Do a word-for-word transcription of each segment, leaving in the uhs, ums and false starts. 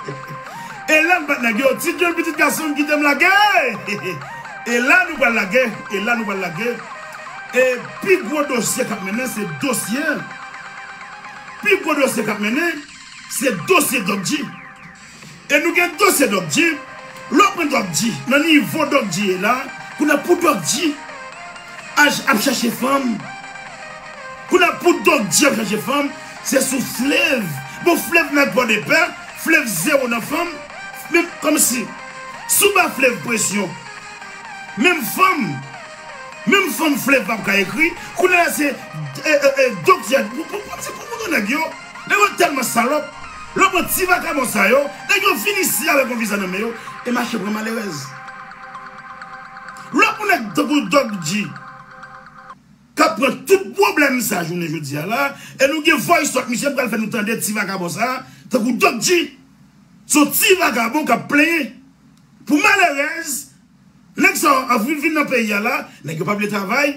E la m bat nèg yo, Ti John pitit gason m kite m lage. E la nou pral lage, e la nou pral lage. E pi gwo dosye k ap mennen se dosye. Pi gwo dosye k ap mennen se dosye Doc G. E nou gen dosye Doc G. Lè w pran Doc G, nan nivo Doc G ye la, kounye a pou Doc G ap chache fanm. Kounye a pou Doc G ap chache fanm, se sou Flèv. Bon, Flèv nèg Pòdepè, Flèv zewo nan fanm. Men kòmsi, sou ba Flèv presyon. Menm fanm, menm fanm Flèv p ap ka ekri. Kounye a se e, e, e, Doc G, pou, pou, kòmsi pou, pou nèg yo. Nèg yo tèlman salòp. Lè w pran ti vakabon sa yo, nèg yo vin isi avèk yon viza nan men yo, e mache pran malerèz. Lè w pran nèg tankou Doc G, k ap pran tout pwoblèm sa jounen jodi a la, e nou gen voice note misye pral fè nou tande ti vakabon sa, tankou Doc G. Se yon ti vakabon k ap plenyen. Pou malerèz, nèg sa yo ap vin, vin nan peyi a la, nèg yo pa vle travay,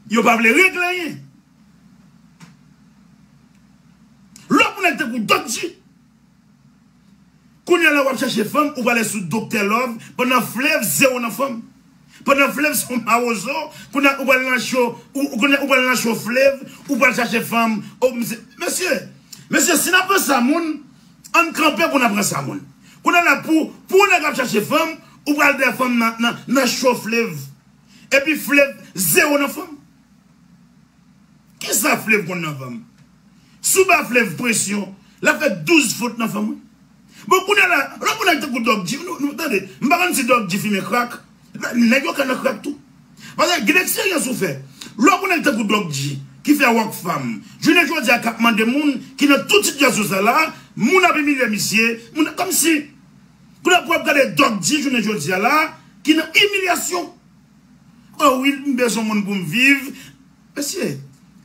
yo pa vle regle anyen. Lè w pran nèg tankou Doc G, kounye a la w ap chache fanm, ou prale sou Doktè Love, pandan Flèv zewo nan fanm. Pandan Flèv se yon mawozo, kounye a ou pral nan cho, ou, ou, kounye a ou pral nan cho Flèv, ou pral chache fanm. Oh, mesye, mesye, mesye, si n ap pran sa moun, ann kanpe pou n ap pran sa moun. Kounye a la pou, pou nèg ap chache fanm, ou pral dèyè fanm nan, nan, nan cho Flèv. Epi Flèv zewo nan fanm. Kisa Flèv konn nan fanm? Si w ba Flèv presyon, l ap fè douz fot nan fanm, wi. Bon, kounye a la, lè w konn nèg tankou Doc G, nou, nou, tande, m pa konn si Doc G fimen krak. Nèg yo ka nan krak tou. Paske gen eksperyans ou fè. Lè w konn nèg tankou Doc G, ki fè Rockfam, jounen jodi a k ap mande moun ki nan tout sitiyasyon sa la, moun ap imilye misye, moun kòmsi. Kounye a pou w ap gade Doc G jounen jodi a la, ki nan imilyasyon. Oh wi, m bezwen moun pou m viv. Mesye,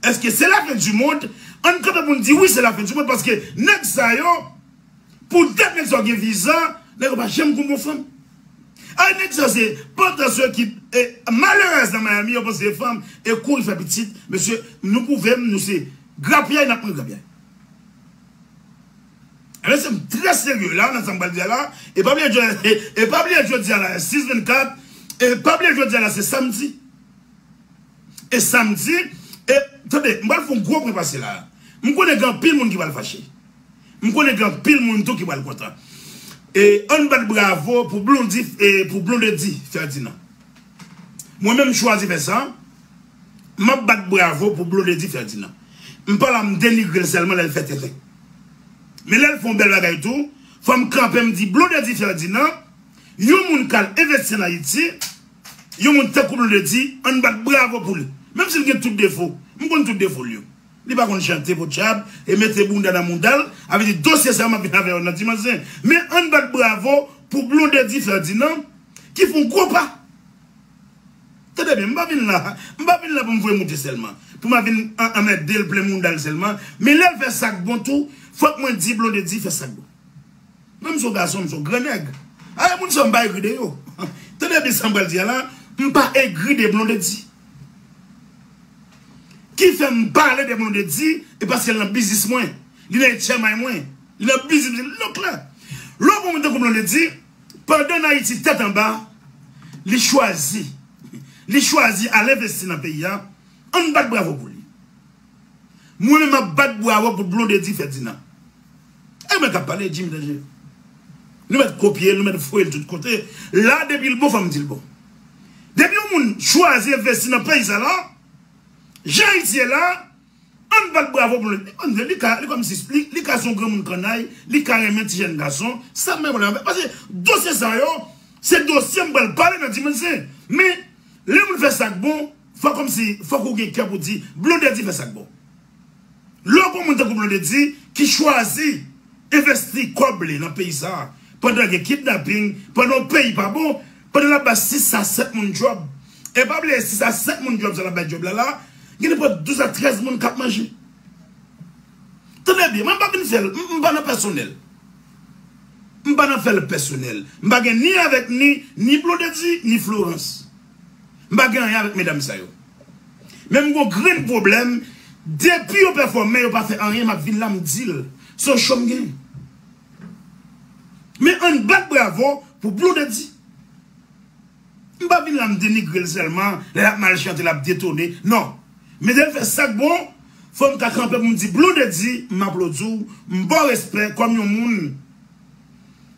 èske se lafen di mond? Ann kanpe pou n di wi, se lafen di mond, paske nèg sa yo, poutèt nèg sa yo gen viza, nèg yo pa janm gon bon fanm. Ay, nèg sa se pantan se ekip, e, malerèz nan Miami, yo panse se fanm, e kouri fè pitit. Mesye, nou pwouve m, nou se grapyay, n ap pran grapyay. Mesye, m trè serye la nan sa m pral di a la. E pa bliye jodi, e, e pa bliye jodi a la, sis vennkat. E pa bliye jodi a la, se samdi. E samdi, e, tande, m pral fè yon gwo pwen pase la. M konnen gen anpil moun ki pral fache. M konnen gen anpil moun tou ki pral kontan. E ann bat bravo pou Blondy, e pou Blondedy Ferdinand. Mwen menm m chwazi fè sa. M ap bat bravo pou Blondedy Ferdinand. M pa la m denigre l sèlman lè l fè tenten. Men lè l fè yon bèl bagay tou, fò m kanpe m di Blondedy Ferdinand, yon moun k al envesti ann Ayiti, yon moun tankou Blondedy, ann bat bravo pou li. Menm si l gen tout defo, m konn tout defo l yo. Li pa konn chante potchab, e mete bounda nan mounda l, sa vle di dosye sa yo m ap vin avè yo nan dimanch zen. Men ann bat bravo pou Blondedy Ferdinand, ki fè yon gwo pa. Tande byen, m pa vin la, m pa vin la pou m voye moute sèlman. Pou m a vin an-, anmède l, plen mounda l sèlman. Men lè l fè sa k bon tou, fòk mwen di Blondedy fè sa k bon. Mwen, m se yon gason, m se yon gran nèg. Ay, moun sa yo, m pa egri de yo. Tande byen sa m pral di a la, m pa egri de Blondedy. Ki fè m pale de Blondedy, e paske l nan biznis mwen. Li nan H M I mwen. Li nan biznis, donk la. Lè w pran moun tankou Blondedy, pandan n Ayiti tèt anba, li chwazi. Li chwazi al envesti nan peyi a. Ann bat bravo pou li. Mwen menm m ap bat bravo pou Blondedy Ferdinand. E mwen k ap pale, Jimmy Danger. Nou mèt kopye l, nou mèt voye l tout kote. La, depi l bon, fò m di l bon. Depi yon moun chwazi envesti nan peyi sa la, jan Ayiti ye la, ann bat bravo pou li. Li, li ka, li kòmsi, li, li ka se yon granmoun kannay, li ka renmen ti jèn gason, sa m pa gen pwoblèm avè l. Paske dosye sa yo, se dosye m pral pale nan dimanch zen. Men, lè moun fè sa k bon, fò kòmsi, fòk ou gen kè pou di, Blondedy fè sa k bon. Lè w pran moun tankou Blondedy ki chwazi envesti kòb li nan peyi sa a, pandan gen kidnaping, pandan yon peyi pa bon, pandan l ap bay sis a sèt moun djòb. E pa bliye, sis a sèt moun djòb sa l ap bay djòb la la, gen nenpòt douz a trèz moun k ap manje. Tande byen, mwen m pa vin fè l, m, m pa nan pèsonèl. M pa nan fè l pèsonèl. M pa gen ni avèk ni, ni Blondedy, ni Florence. M pa gen anyen avèk medam sa yo. Men m gon grenn pwoblèm, depi yo pèfòme, yo pa fè anyen, m ap vin la, m di l. Se yon cho m gen. Men ann bat bravo pou Blondedy. M pa vin la m denigre l sèlman, lè l ap mal chante, l ap detone. Non. Men lè l fè sa k bon, fò m ka kanpe pou m di Blondedy, m aplodi w, m ba w respè kòm yon moun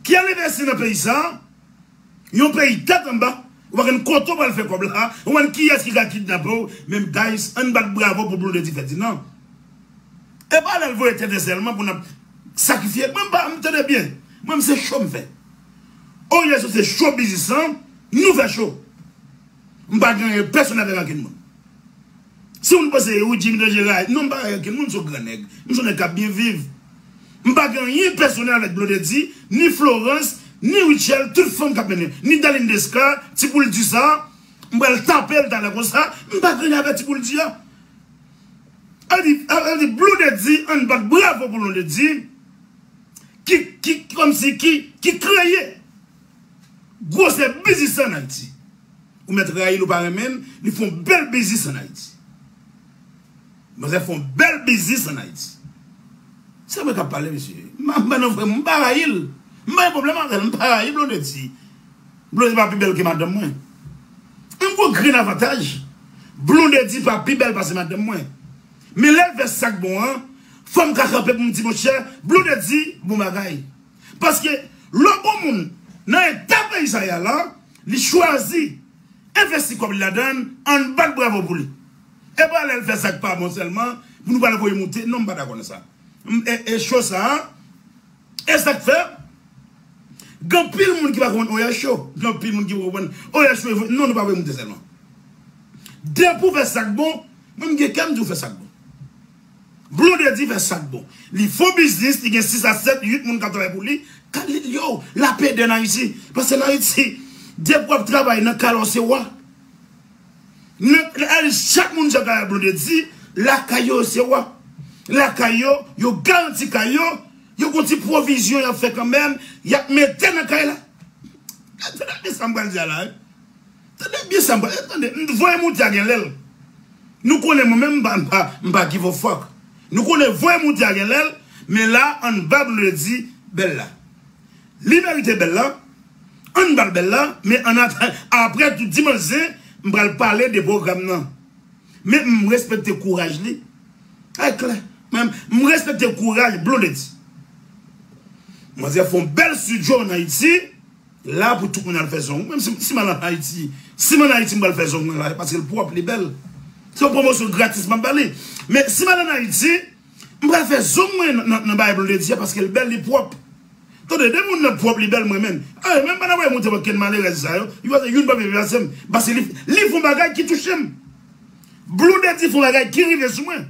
ki al envesti nan peyi sa, yon peyi tèt anba, ou pa konn kote w pral fè kòb la, ou pa konn kiyès ki ka kidnape w, men guys, ann bat bravo pou Blondedy Ferdinand. E pa lè l voye tenten sèlman pou n ap sakrifye. Mwen m pa, m tande byen. Mwen m se cho m fè. Oryè sou se cho biznis lan, nou fè cho. M pa gen anyen pèsonèl avèk ankenn moun. Si moun panse wi Jimmy Danje rayi, non, m pa rayi ankenn moun, m se yon gran nèg. M se yon nèg k ap byen viv. M pa gen anyen pèsonèl avèk Blondedy, ni Florence, ni Rutshelle, tout fanm k ap mennen, ni Darline Desca, Ti Poul di sa, m pral tape l talè konsa, m pa gen anyen avèk Ti Poul di a. Sa vle di, sa vle di Blondedy, ann bat bravo pou Blondedy, ki, ki, kòmsi ki, ki kreye gwosè biznis an Ayiti. Ou mèt rayi l, ou pa renmen l, li fè yon bèl biznis an Ayiti. Manzè fè yon bèl biznis an Ayiti. Se mwen k ap pale, mesye. M pa, m pa nan vrè, m pa rayi l. M pa gen pwoblèm avè l, m pa rayi Blondedy. Blondedy pa pi bèl ke madanm mwen. M gon grenn avantaj. Blondedy pa pi bèl pase madanm mwen. Men lè l fè sa k bon an, fò m ka kanpe pou m di, monchè, Blondedy, bon bagay. Paske lè w gon moun nan eta peyi sa ye a la, li chwazi envesti kòb li ladan l, ann bat bravo pou li. E pa lè l fè sa k pa bon sèlman, pou nou pral voye moute. Non, m pa dakò nan sa. M, e, e cho sa a, e sa k fè, gen anpil moun ki pa konprann Oya Show. Gen anpil moun ki pa konprann Oya Show. Non, nou pa voye moute sèlman. Depi w fè sa k bon, mwen m gen kè m di w fè sa k bon. Blondedy fè sa k bon. Li fè yon biznis, li gen sis a sèt, uit moun k ap travay pou li. Ka-, li, yo, lapidè an Ayiti. Paske an Ayiti, depi w ap travay nan kay la, w se wa. Nan, nan, chak moun sa k ap Blondedy, lakay yo, yo se wa. Lakay yo, yo garanti kay yo, yo gon ti pwovizyon y ap fè kanmenm, y ap mete nan kay la. Tande byen sa m pral di a la, wi. Tande byen sa m pral, tande, m voye moute a gen lè l. Nou konnen mwen menm m pa, m pa, m pa give a fuck. Nou konnen voye moute a gen lè l, men la, ann ba Blondedy bèl la. Li merite bèl la, ann ba l bèl la, men ann atan, apre tout dimanch zen, m pral pale de pwogram nan. Men m respekte kouraj li. Ay klè. Men m respekte kouraj Blondedy. Manzè fè yon bèl studio an Ayiti. La pou tout moun al fè zong. Menm si, si m al an Ayiti, si m an Ayiti, m pral fè zong mwen la, paske l pwòp, li bèl. Se yon pwomosyon gratis m ap ba li. Men si m al an Ayiti, m pral fè zong mwen nan, nan, nan bagay Blondedy a, paske l bèl, li pwòp. Tande, de moun nan pwòp, li bèl, mwen menm. Ay, menm pa nan voye moute pou kenn malerèz sa yo. Yo pa youn pa vle pase m. Paske li, li fè yon bagay ki touche m. Blondedy fè yon bagay ki rive sou mwen.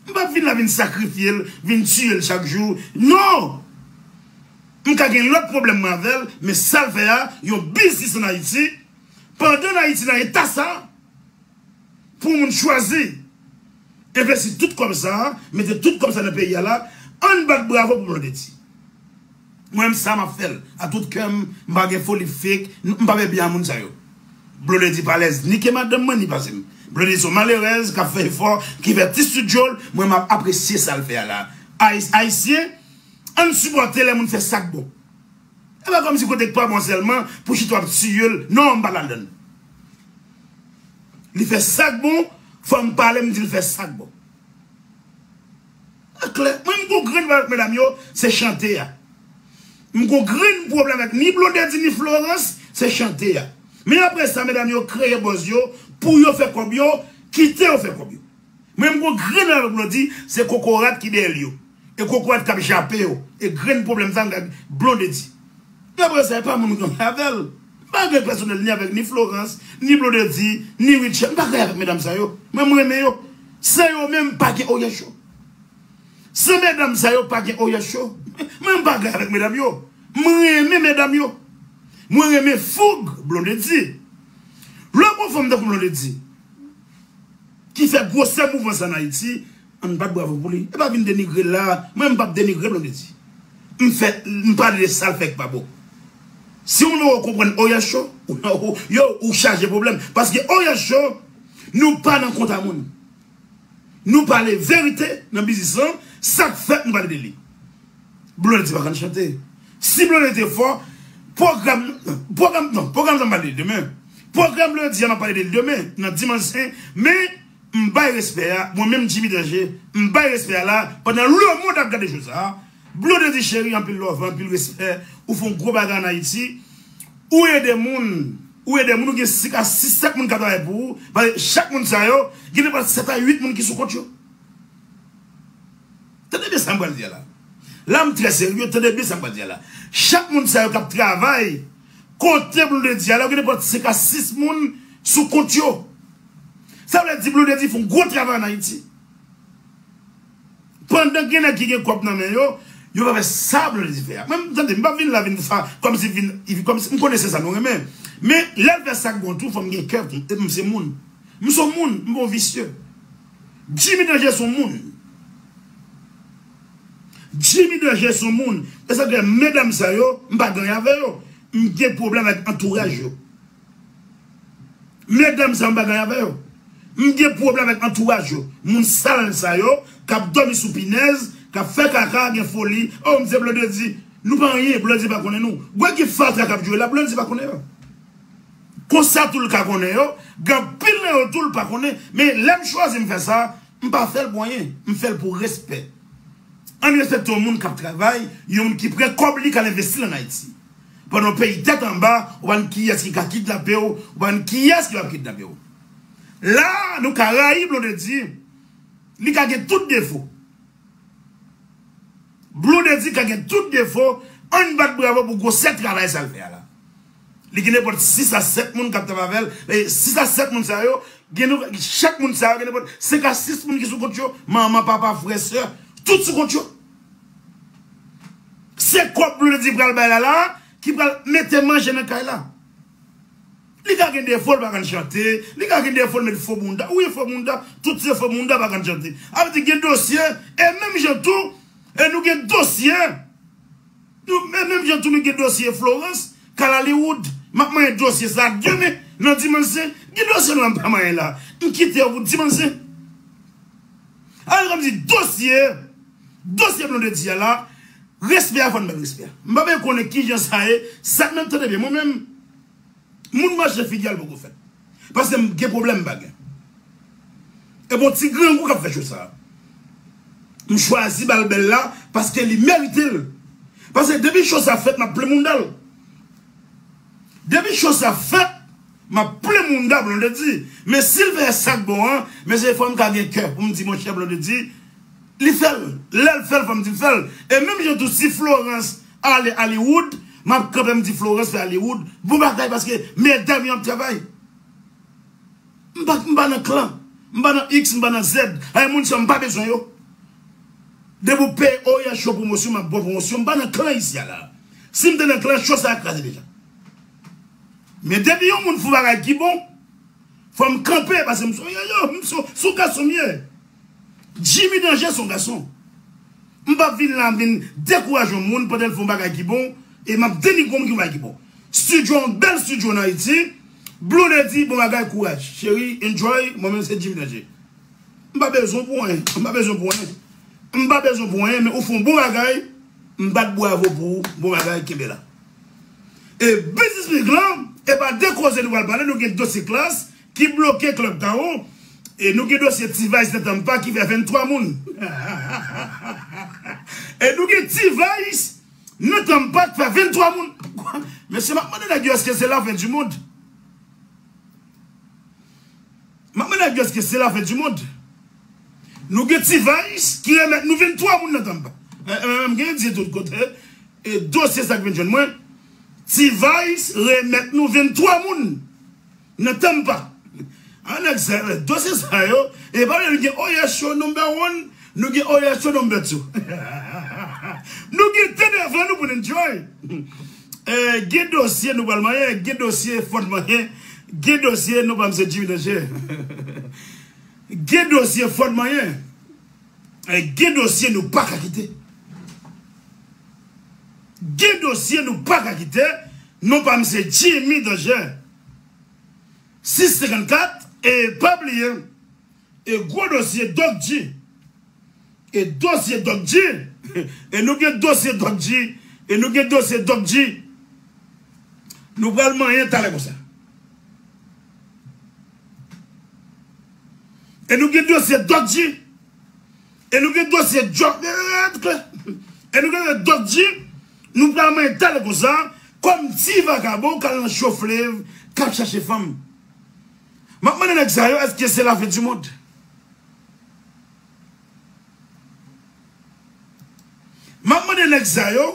M p ap vin la vin sakrifye l, vin tiye l chak jou. Non! M ka gen lòt pwoblèm mwen avè l, men sa l fè a, yon biznis an Ayiti, pandan n Ayiti nan eta sa, pou moun chwazi envesti tout kòb sa, mete tout kòb sa nan peyi a la, ann bat bravo pou Blondedy. Mwen menm sa m ap fè l. A tout kè m, m pa gen foli fake, m pa fè byen a moun sa yo. Blondedy pa alèz ni ke madanm mwen, ni pase m. Blondedy se yon malerèz k ap fè efò, ki fè ti studio l, mwen m ap apresye sa l fè a la. Ayis-, Ayisyen, ann sipòte lè moun fè sa k bon. E pa kòmsi kote k pa bon sèlman, pou chita w ap tiye l. Non, m pa ladan l. Li fè sa k bon, fò m pale, m di l fè sa k bon. Sa klè. Mwen, m gon grenn pwoblèm avèk medam yo, se chante a. M gon grenn pwoblèm avèk ni Blondedy, ni Florence, se chante a. Men apre sa, medam yo kreye buzz yo, pou yo fè kòb yo, kite yo fè kòb yo. Mwen, m gon grenn avèk Blondedy, se kokorat ki dèyè l yo. E kokorat k ap jape yo. E grenn pwoblèm sa, m gen ak Blondedy. Men apre sa, e pa moun mwen gen avè l. M pa gen pèsonèl ni avèk ni Florence, ni Blondedy, ni Rutshelle. M pa gen avèk medam sa yo. Mwen, m renmen yo. San yo menm, pa gen Oya Show. San medam sa yo, pa gen Oya Show. Mwen, m pa gen avèk medam yo. M renmen medam yo. Mwen renmen foug Blondedy. Lè w gon fanm tankou Blondedy, ki fè gwosè mouvman sa an Ayiti, ann bat bravo pou li. E pa vin denigre l la. Mwen, m p ap denigre Blondedy. M fè, m pale de sa l fè k pa bon. Si yon moun poko konprann Oya Show, ou, ou, yo, ou chaje pwoblèm. Paske Oya Show, nou pa nan kont a moun. Nou pale verite nan biznis lan, sa k fèt, nou pale de li. Blondedy pa konn chante. Si Blondedy te fò, pwogram, pwogram, non, pwogram sa m pale de demen. Pwogram Blondedy a, m ap pale de l demen, nan Dimanch Sen, men m bay respè a, mwen menm Jimmy Danger, m bay respè a la, pandan lemonn ap gade cho sa a. Blondedy cheri, anpil love, anpil respè, ou fè yon gwo bagay ann Ayiti, ou ede moun, ou ede moun, ou gen senk a sis, sèt moun k ap travay pou ou, paske chak moun sa yo, gen nenpòt sèt a uit moun ki sou kont yo. Tande byen sa m pral di a la. La, m trè serye, tande byen sa m pral di a la. Chak moun sa yo k ap travay kote Blondedy a la, gen nenpòt senk a sis moun sou kont yo. Sa vle di Blondedy fè yon gwo travay ann Ayiti. Pandan gen nèg ki gen kòb nan men yo, yo pa fè sa Blondedy fè a. Mwen, tande, m pa vin la vin fa, kòmsi vin, kòmsi, m konnen se sa nou renmen. Men, lè l fè sa k bon tou, fò m gen kè, m se moun. M se yon moun, m pa yon visye. Jimmy Danger se yon moun. Jimmy Danger se yon moun. E sa k fè medam sa yo, m pa ganye avè yo. M gen pwoblèm avèk antouraj yo. Medam sa yo, m pa ganye avè yo. M gen pwoblèm avèk antouraj yo. Moun sal sa yo, k ap dòmi sou pinèz, k ap fè kaka, gen foli. Oh, m se Blondedy. Nou pa anyen, Blondedy pa konnen nou. Gwe ki fatra k ap jwe la, Blondedy pa konnen yo. Konsa tou l ka konnen yo, gen anpil nan yo tou l pa konnen. Men lè m chwazi m fè sa, m pa fè l pou anyen, m fè l pou respè. Ann respekte yon moun k ap travay, yon moun ki pran kòb li k al envesti l ann Ayiti. Pandan yon peyi tèt anba, ou pa konn kiyès ki ka kidnape w, ou pa konn kiyès ki p ap kidnape w. La, nou ka rayi Blondedy, li ka gen tout defo. Blondedy ka gen tout defo, ann bat bravo pou gwosè travay sa l fè a la. Li gen nenpòt sis a sèt moun k ap travay avè l. E sis a sèt moun sa yo, gen nou, chak moun sa yo gen nenpòt senk a sis moun ki sou kont yo. Manman, papa, frè, sè, tout sou kont yo. Se kòb Blondedy pral bay la la, ki pral mete manje nan kay la. Li ka gen defo, l pa konn chante. Li ka gen defo, l met fo bounda. Wi, fo bounda. Tout se fo bounda, pa konn chante. A vle di gen dosye, e menm jan tou, e nou gen dosye. Nou, e menm jan tou nou gen dosye Florence, k al Hollywood. M ap manyen dosye sa demen, nan Dimanch Sen. Gen dosye nou an m pa manyen la. M kite yo pou Dimanch Sen. A vle di kòmsi dosye, dosye Blondedy a la, respè a fò n ba l respè a. M pa bezwen konnen kijan sa ye, sa menm tande byen, mwen menm, moun mache figi a l poko fèt. Paske m gen pwoblèm m pa gen. E bon ti grangou k ap fè cho sa. M chwazi ba l bèl la paske li merite l. Paske depi cho sa fèt, m ap plen mounda l. Depi cho sa fèt, m ap plen mounda Blondedy. Men si l fè sa k bon an, mesye, fò m ka gen kè pou m di, monchè Blondedy, li fè l. Lè l fè l, fò m di l fè l. E menm jan tou, si Florence ale Hollywood, m ap kanpe m di Florence fè Hollywood. Bon bagay, paske medam yo ap travay. M pa, m pa nan klan. M pa nan X, m pa nan Z. Ay, moun sa yo, m pa bezwen yo. Depi w peye O H yo pwomosyon, m ap ba w pwomosyon. M pa nan klan isi a la. Si m te nan klan, cho sa a kraze deja. Men depi yon moun fè yon bagay ki bon, fò m kanpe, paske m se yon, yo, yo, m se, se yon gason m ye. Jimmy Danger se yon gason. M p ap vin la vin dekouraje yon moun pandan l fè yon bagay ki bon, e m ap denigre yon moun ki fè yon bagay ki bon. Studio, yon bèl studio ann Ayiti. Blondedy, bon bagay, kouraj. Cheri, enjoy, mwen menm se Jimmy Danger. M pa bezwen w pou anyen. M pa bezwen w pou anyen. M pa bezwen w pou anyen, men ou fè yon bon bagay. M bat bravo pou ou. Bon bagay, kenbe la. E Business Week lan, e pa de koze nou pral pale, nou gen dosye Klass ki bloke Club Tao. E nou gen dosye T-Vice nan Tampa ki fè venntwa moun. E nou gen T-Vice nan Tampa ki fè venntwa moun. Mesye, m ap mande nèg yo, èske se la fen di mond? M ap mande nèg yo, èske se la fen di mond? Nou gen T-Vice ki remèt nou venntwa moun nan Tampa. E, e, m gen di tout kote. E dosye sa k vin jwenn mwen. T-Vice remèt nou venntwa moun nan Tampa. A nèg sa, dosye sa yo, e pa vle nou gen O H yo number one, nou gen O H yo number two. Nou gen tan devan nou pou n enjoy. E, gen dosye nou pral manyen, gen dosye fò n manyen, gen dosye nou pa mse Jimmy Danger. Gen dosye fò n manyen. E, gen dosye nou pa ka kite. Gen dosye nou pa ka kite, non pa mse Jimmy Danger. Sis senkannkat, e pa bliye, e gwo dosye Doc G. E dosye Doc G, E nou gen dosye Doc G. E nou gen dosye Doc G. Nou pral manyen talè konsa. E nou gen dosye Doc G. E nou gen dosye Doc. E nou gen Doc G. Nou pral manyen talè konsa. Kòm ti vakabon k al nan cho flev k ap chache fanm. M ap mande nèg sa yo, èske se lafen di mond? M ap mande nèg sa yo,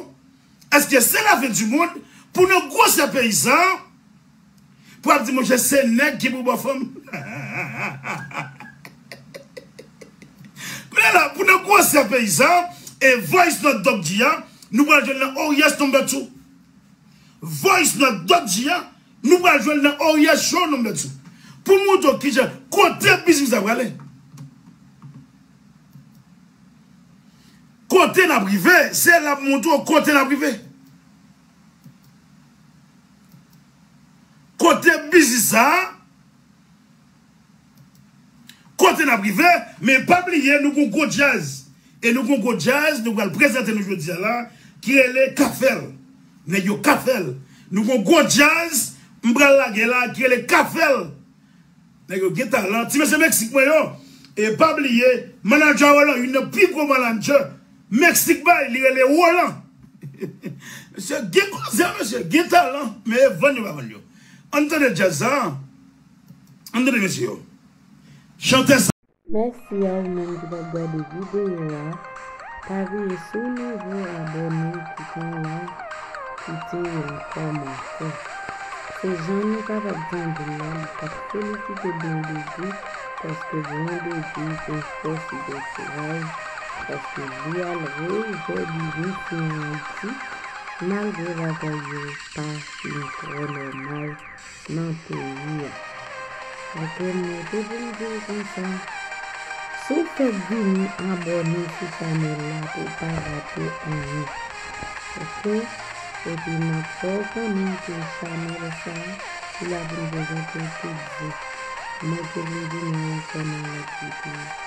èske se lafen di mond pou nan gwosè peyi sa, pou ap di, monchè, se nèg ki pou ba w fanm? Kounye a la, pou nan gwosè peyi sa, e voice note Doc G a, nou pral jwenn nan Oh Yes Number Two. Voice note Doc G a, nou pral jwenn nan Oh Yes Show Number Two. Pou montre w kijan, kote biznis la prale. Kote n ap rive, se la pou montre w kote n ap rive. Kote biznis sa, kote n ap rive, men pa bliye, nou gon gwo djaz. E nou gon gwo djaz, nou pral prezante nou jodi a la, ki rele Kafèl. Nèg yo Kafèl. Nou gon gwo djaz, m pral lage la, ki rele Kafèl. Nèg yo gen talan. Ti mesye Meksik mwen yo. E pa bliye, manager Roland, youn nan pi gwo manager Meksik bay, li rele Roland. Mesye gen koze, mesye gen talan, men e vann yo pa vann yo. Ann tande djaz sa. Ann tande mesye yo. Chantè sa. Mèsi a ou menm ki t ap gade videyo a. Pa bliye si w nouvo abòne, kite yon like, kite yon kòmantè. Se jan nou kapab tande l la, li t ap felisite Blondedy, paske Blondedy gen fòs, li gen kouraj, paske li al rejè biznis li an Ayiti, malgre bagay yo pa fin twò nòmal nan peyi a. Oke, mwen te vin di w konsa, si w fèk vini, abòne sou chanèl la pou w pa rate anyen. Oke? Epi m ap fè w konnen ke chanèl sa, li la pou n prezante w tout jou. Mwen te vin vini ankò nan lòt videyo.